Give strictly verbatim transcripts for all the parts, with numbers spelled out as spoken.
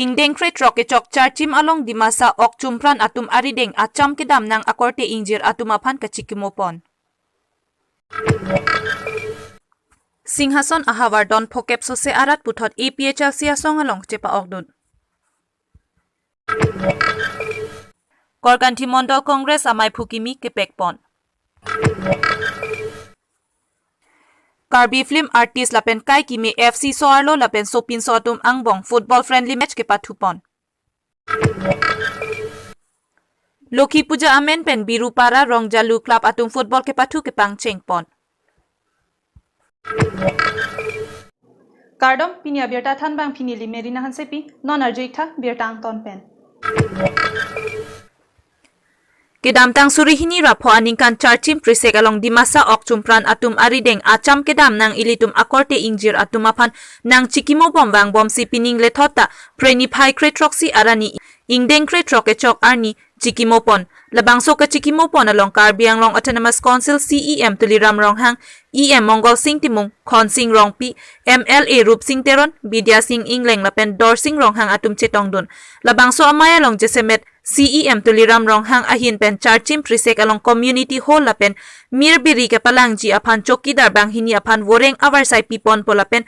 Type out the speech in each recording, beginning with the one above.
ingdeng krethrok kechok Charchim along Dimasa ok chumpran atum arideng acham kedam nang akorte ingjir atum aphan kachikimo pon. Singhason ahavar don phokep sose arat puthot A P H L C asong along chepa-okdun. Korkanthi Mondol Congress amei phukimi kepek pon. Karbi film artist lapen kai kimi F C so-arlo lapen sopinso atum angbong football friendly match kepathu pon. Lokhi Puja amen pen Birupara Rongjalu Club atum football kepathu kepangcheng pon. Kardom, pini abirta thanbang pini li Merina Hansepi, non arju-ik tha birta angton pen. Kedamtang suri hini ra pho aningkan Charchim Prisek along Dimasa ok chumpran atum arideng acham kedam nang ilitum akorte ingjir atum aphan nangchikimo bom vangbomsi pining lethot ta Phre niphai kre throksi arni ingdeng kre throk kechok arni chikimo pon. Labangso kachikimo pon along Karbi Anglong Autonomous Council C E M Tuliram Ronghang, E M Mongal Sing Timung, Khonsing Rongpi, M L A Rupsing Teron, Bidya Sing Engleng lapen Dorsing Ronghang atum chetongdun. Labangso amei along jasemet C E M Tuliram Ronghang ahin pen Charchim Prisek along Community Hall lapen Mirbiri kepalangji aphan chokidar banghini aphan voreng avarsai pipon po lapen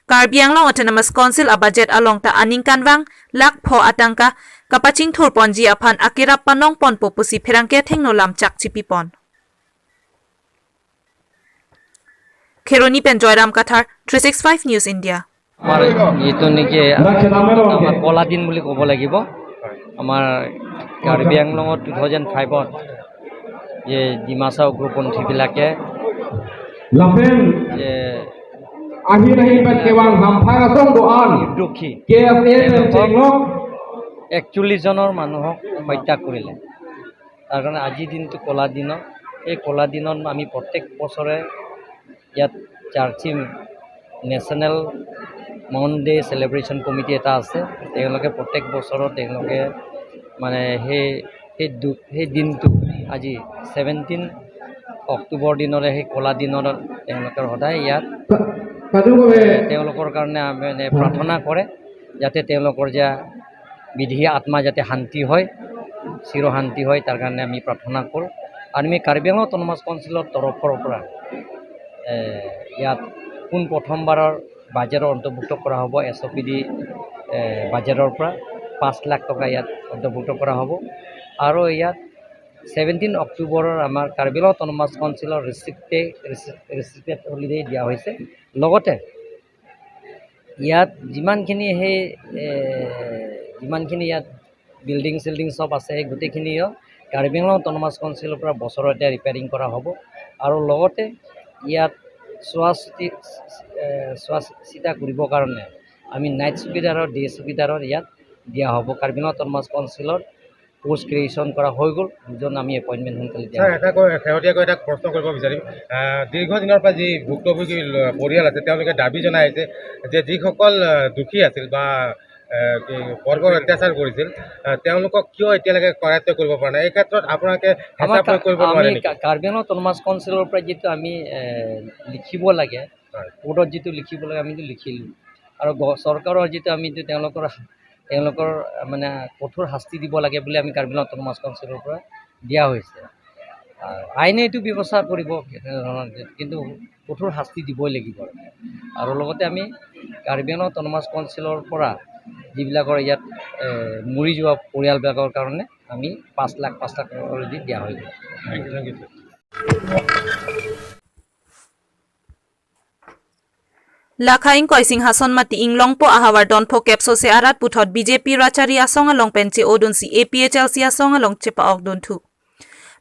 Karbi Anglong Autonomous Council a budget along ta aningkan vang lakh pho atangka kapachingthur ponji aphan akerap panong ponpo pusi pherangke athengno lamchak chipipon. Kheroni pen Joyram Kathar, three six five News India. আমাৰ যিটো নেকি আমাৰ কলা দিন বুলি ক'ব লাগিব। আমাৰ কাৰ্বি আংলঙত টু থাউজেণ্ড ফাইভত যে ডিমাচা উগ্ৰপন্থীবিলাকে Lapen যে ahin ahin pen kevang hamphang asong do-an নিৰ্দোষী K S A pen chenglok একচল্লিছ জনৰ মানুহক হত্যা কৰিলে। তাৰ কাৰণে আজিৰ দিনটো ক'লা দিনত, এই ক'লা দিনত আমি প্ৰত্যেক বছৰে ইয়াত চাৰ্চিম নেশ্যনেল মন ডে চেলিব্ৰেশ্যন কমিটি এটা আছে। তেওঁলোকে প্ৰত্যেক বছৰত তেওঁলোকে মানে সেই, সেই দু-, সেই দিনটো আজি ছেভেণ্টিন অক্টোবৰ দিনৰে সেই ক'লা দিনত তেওঁলোকে সদায় ইয়াত Kadu kove. তেওঁলোকৰ কাৰণে আমি মানে প্ৰাৰ্থনা কৰে, যাতে তেওঁলোকৰ যে বিদেহী আত্মা যাতে শান্তি হয়, চিৰ শান্তি হয়, তাৰ কাৰণে আমি প্ৰাৰ্থনা কৰোঁ। আৰু আমি কাৰ্বি আংলং অট'নমাছ কাউন্সিলৰ তৰফৰ পৰা, এ, ইয়াত পোন প্ৰথমবাৰৰ বাজেটৰ অন্তৰ্ভুক্ত কৰা হ'ব, এছ অ' পি ডি, এ, বাজেটৰ পৰা পাঁচ লাখ টকা ইয়াত অন্তৰ্ভুক্ত কৰা হ'ব। আৰু ইয়াত ছেভেণ্টিন অক্টোবৰৰ আমাৰ কাৰ্বি আংলং অট'নমাছ কাউন্সিলৰ ৰেষ্ট্ৰিক্টে-, ৰেষ্ট্ৰি-, ৰেষ্ট্ৰিক্টেড হলিডে দিয়া হৈছে। লগতে ইয়াত যিমানখিনি সেই, এ, যিমানখিনি ইয়াত বিল্ডিং চিল্ডিং চব আছে, সেই গোটেইখিনিও কাৰ্বি আংলং অট'নমাছ কাউন্সিলৰ পৰা বছৰতে ৰিপেয়াৰিং কৰা হ'ব। আৰু লগতে ইয়াত চোৱা চিতি, এ, চোৱা চিতা কৰিবৰ কাৰণে আমি নাইট চকীদাৰৰ, ডে চকীদাৰৰ ইয়াত দিয়া হ'ব। কাৰ্বি আংলং অট'নমাছ কাউন্সিলৰ পোষ্ট ক্ৰিয়েশ্যন কৰা হৈ গ'ল, দুজন আমি এপইণ্টমেণ্ট সোনকালে দিয়া ছাৰ, হ'ব। এটা কৈ, শেহতীয়াকৈ এটা প্ৰশ্ন কৰিব বিচাৰিম। আহ, দীৰ্ঘদিনৰ পৰা যি ভুক্তভোগী ল-, পৰিয়াল আছে, তেওঁলোকে দাবী জনাই আছে যে যিসকল, আহ, দুখী আছিল বা, আহ, কি, বৰ্বৰ অত্যাচাৰ কৰিছিল, আহ, তেওঁলোকক কিয় এতিয়ালৈকে কৰায়ত্ত কৰিব পৰা নাই? এই ক্ষেত্ৰত আপোনালোকে আমাৰ হেঁচা প্ৰয়োগ কা-, কৰিব নোৱাৰে আমি নেকি? কা-, কাৰ্বি আংলং অট'নমাছ কাউন্সিলৰ পৰা যিটো আমি, এ, লিখিব লাগে, হয়। কোৰ্টত যিটো লিখিব লাগে, আমিতো লিখিলোঁ। আৰু গ-, চৰকাৰৰ যিটো আমিতো তেওঁলোকৰ, তেওঁলোকৰ, মানে, কঠোৰ শাস্তি দিব লাগে বুলি আমি কাৰ্বি আংলং অট'নমাছ কাউন্সিলৰ পৰা দিয়া হৈছে। আৰু আইনে এইটো ব্যৱস্থা কৰিব, কেনেধৰণৰ, কিন্তু কঠোৰ শাস্তি দিবই লাগিব। আৰু লগতে আমি কাৰ্বি আংলং অট'নমাছ কাউন্সিলৰ পৰা যিবিলাকৰ ইয়াত, এ, মৰি যোৱা পৰিয়ালবিলাকৰ কাৰণে আমি পাঁচ লাখ, পাঁচ লাখ টকা already দিয়া হৈ গ'ল। Thank you, thank you, sir. Lakha ingkoi Singhason mati inglongpo ahavar don phokep sose arat puthot B J P rachari asong along pen che-odunsi A P H L C asong along chepa-okdunthu.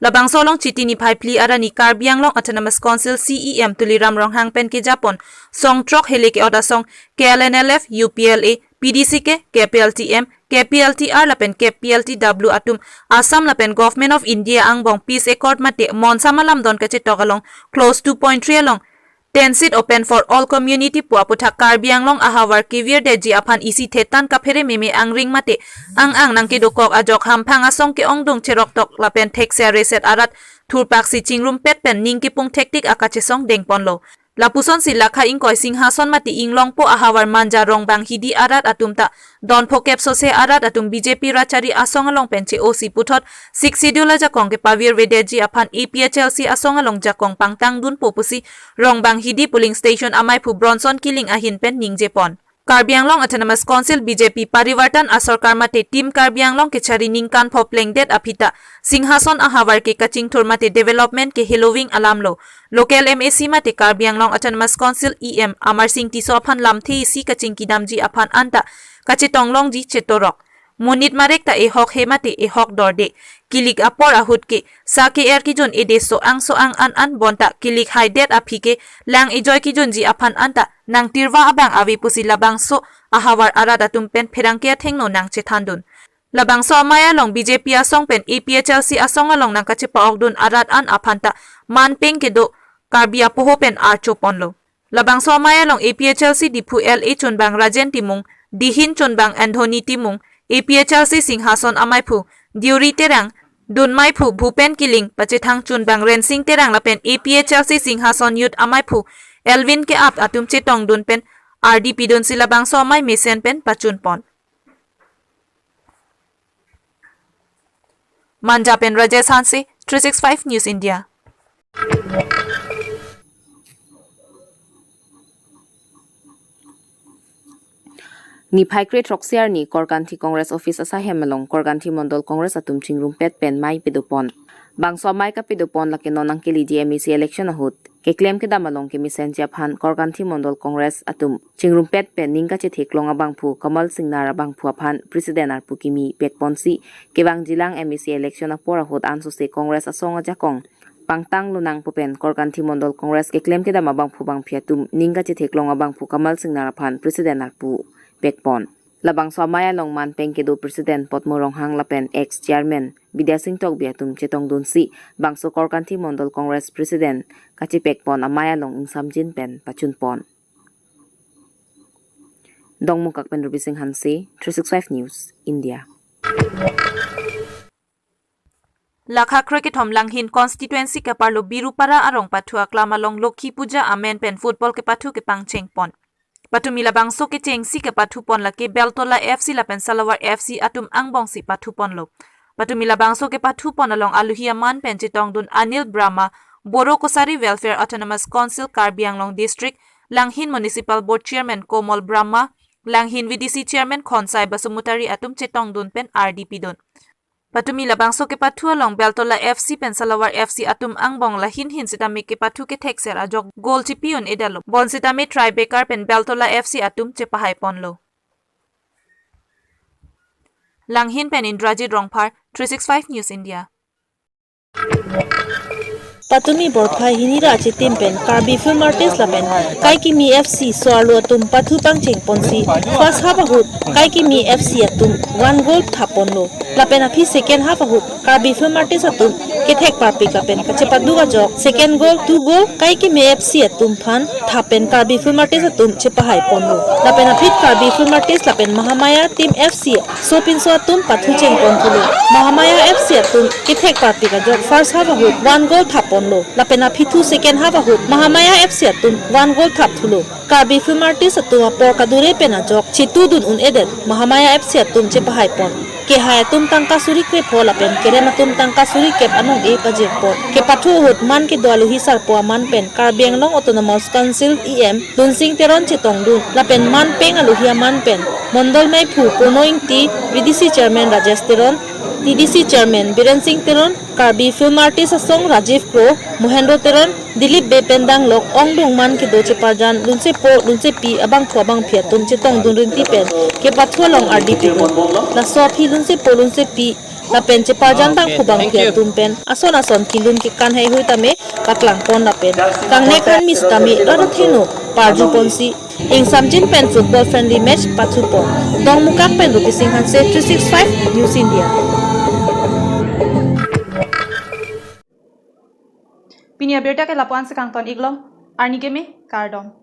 Labangso along Chiti niphai phli arni Karbi Anglong Autonomous Council C E M Tuliram Ronghang pen kejapon song throk hele ke-ot asong K L N L F, U P L A, P D C K, K P L T M, K P L T R lapen K P L T W atum Assam lapen Government of India angbong Peace Accord mate Monsam alamdon kachetok along Clause two point three along ten seat open for all community pu aputhak Karbi Anglong ahavar kevirdetji aphan isi thetan kaphere meme angring mate ang-ang nangkedokok ajok hamphang asong ke-ongdung cheroktok lapen thekse areset arat thurpaksi chingrumpet pen ning kepung thektik akachesong dengponlo. Lapusonsi lakha ingkoi Singhason mate Inglongpo ahavar Manja Rongbang Hidi arat atum ta don phokep sose arat atum B J P rachari asong along pen che-osi puthot Sixth Schedule ajakong kepavir vedeji aphan A P H L C asong along jakong pangtang dunpo pusi Rongbang Hidi polling station amaiphu Bronson Killing ahin pen ningjepon. Karbi Anglong Autonomous Council B J P Parivartan asorkar mate Team Karbi Anglong kechari ningkan pho plengdet aphi ta Singhason ahavar ke kachingthur mate development ke heloving alamlo. Local M A C mate Karbi Anglong Autonomous Council E M Amarsing Tisso aphan lamthe isi kachingkidamji aphan anta kachetong longji chetorok. Monit marek ta ehok he mate ehok dorde. Kilik apor ahut ke sa ke-er kejun ede so-ang so-ang an an bonta kilik haidet aphi ke lang ejoi kejunji aphan anta nangtirva abang ave pusi labangso ahavar arat atum pen pherangke athengno nangchethandun. Labangso amei along B J P asong pen A P H L C asong along nangkachepa-okdun arat an aphan ta manpeng kedo Karbi apoho pen archoponlo. Labangso amei along A P H L C Diphu L A chunbang Rajen Timung, dihin chunbang Anthony Timung, A P H L C Singhason amaiphu Deuri Terang, dunmeiphu Bhupen Killing, pachethang chunbang Rensing Terang lapen A P H L C Singhason Youth amaiphu Elvin Keap atum chetongdun pen ardi pidunsi labangso amei mesen pen pachunpon. Manja pen Rajesh Hanse, three six five News India. Niphai kre throksi arni Korkanthi Congress Office asahem along Korkanthi Mondol Congress atum chingrumpet pen mei pedopon. Bangso amei kapedopon lake non angkeleji M A C election ahut keklem kedam along kemesenji aphan Korkanthi Mondol Congress atum chingrumpet pen ning kachetheklong abangphu Kamal Singnar abangphu aphan President arpu kimi pekponsi kevangjilang M A C election apor ahut ansose Congress asong ajakong pangtang lonangpo pen Korkanthi Mondol Congress keklem kedam abangphu bangphi atum ning kachetheklong abangphu Kamal Singnar aphan President arpu pekpon. Labangso amei along manpeng kedo President Potmo Ronghang lapen ex Chairman Bidya Sing Tokbi atum chetongdunsi bangso Korkanthi Mondol Congress President kachepekpon amei along ingsamjin pen pachunpon. Dongmukak pen Ruby Singh Hanse, three six five News India. Lakha krekethom Langhin constituency keparlo Birupara arong pathu aklam along Lokhi Puja amen pen football kepathu kepangchengpon. Patumi labangso kechengsi kepathupon lake Beltola F C lapen Salawar F C atum angbongsi pathuponlo. Patumi labangso kepathupon along aluhi aman pen chetongdun Anil Brahma, Boro Kosari Welfare Autonomous Council Karbi Anglong District, Langhin Municipal Board Chairman Komol Brahma, Langhin V D C Chairman Khonsai Basumutari atum chetongdun pen ardi pidun. Patumi labangso kepathu along Beltola F C pen Salawar F C atum angbong lahin hin sitame kepathu kethekser ajok goal chipi-un-edetlo. Bonsitame tiebreaker pen Beltola F C atum chepahaiponlo. Langhin pen Indrajit Rongphar, three six five News India. Patumi porphai hini ra achitim pen Karbi Film Artist lapen Kaikimi F C so-arlo atum pathu pangchengponsi first half ahut Kaikimi F C atum one goal thapponlo. Lapen aphi second half ahut Karbi Film Artist atum kethek parpik lapen kachepaduk ajok second goal, two goal Kaikimi F C atum aphan thap pen Karbi Film Artist atum chepahaiponlo. Lapen aphi Karbi Film Artist lapen Mahamaya Team F C sopinso atum pathu chengponthulo. Mahamaya F C atum kethek parpik ajok first half ahut one goal thapponlo. Lapen aphi thu second half ahut Mahamaya F C atum one goal thapthulo. Karbi Film Artist atum apor kadure pen ajok chitudun un-edet Mahamaya F C atum chepahaipon. Kehai atum tangka suri krepho lapen kerem atum tangka suri kep anong-e pajirpon. Kepathu ahut man kedo aluhi sarpo aman pen Karbi Anglong Autonomous Council E M Lunsing Teron chetongdun. Lapen manpeng aluhi aman pen Mondol Meiphu Purno Ingti, V D C Chairman Rajesh Teron, T D C Chairman Biren Singh Teron, Karbi Film Artist asong Rajiv Kro, Mohendro Teron, Dilip Bey pen danglok ongdung man kedo cheparjan lunsepo lunsepi abangphu abangphi atum chetongdun rinti pen kepathu along ardi pidun. Laso aphi lunsepo lunsepi lapen cheparjan bangphu bangphi atum pen ason ason kelun kekan heihui tame paklangpon lapen kangnek kangmi sitame rat athengno parjuponsi ingsamjin pen football friendly match pathupon. Dongmukak pen Rupi Singh Hanse, three six five News India. Pini abirta ke lapu-an si kangton-iklo, arni keme, kardom.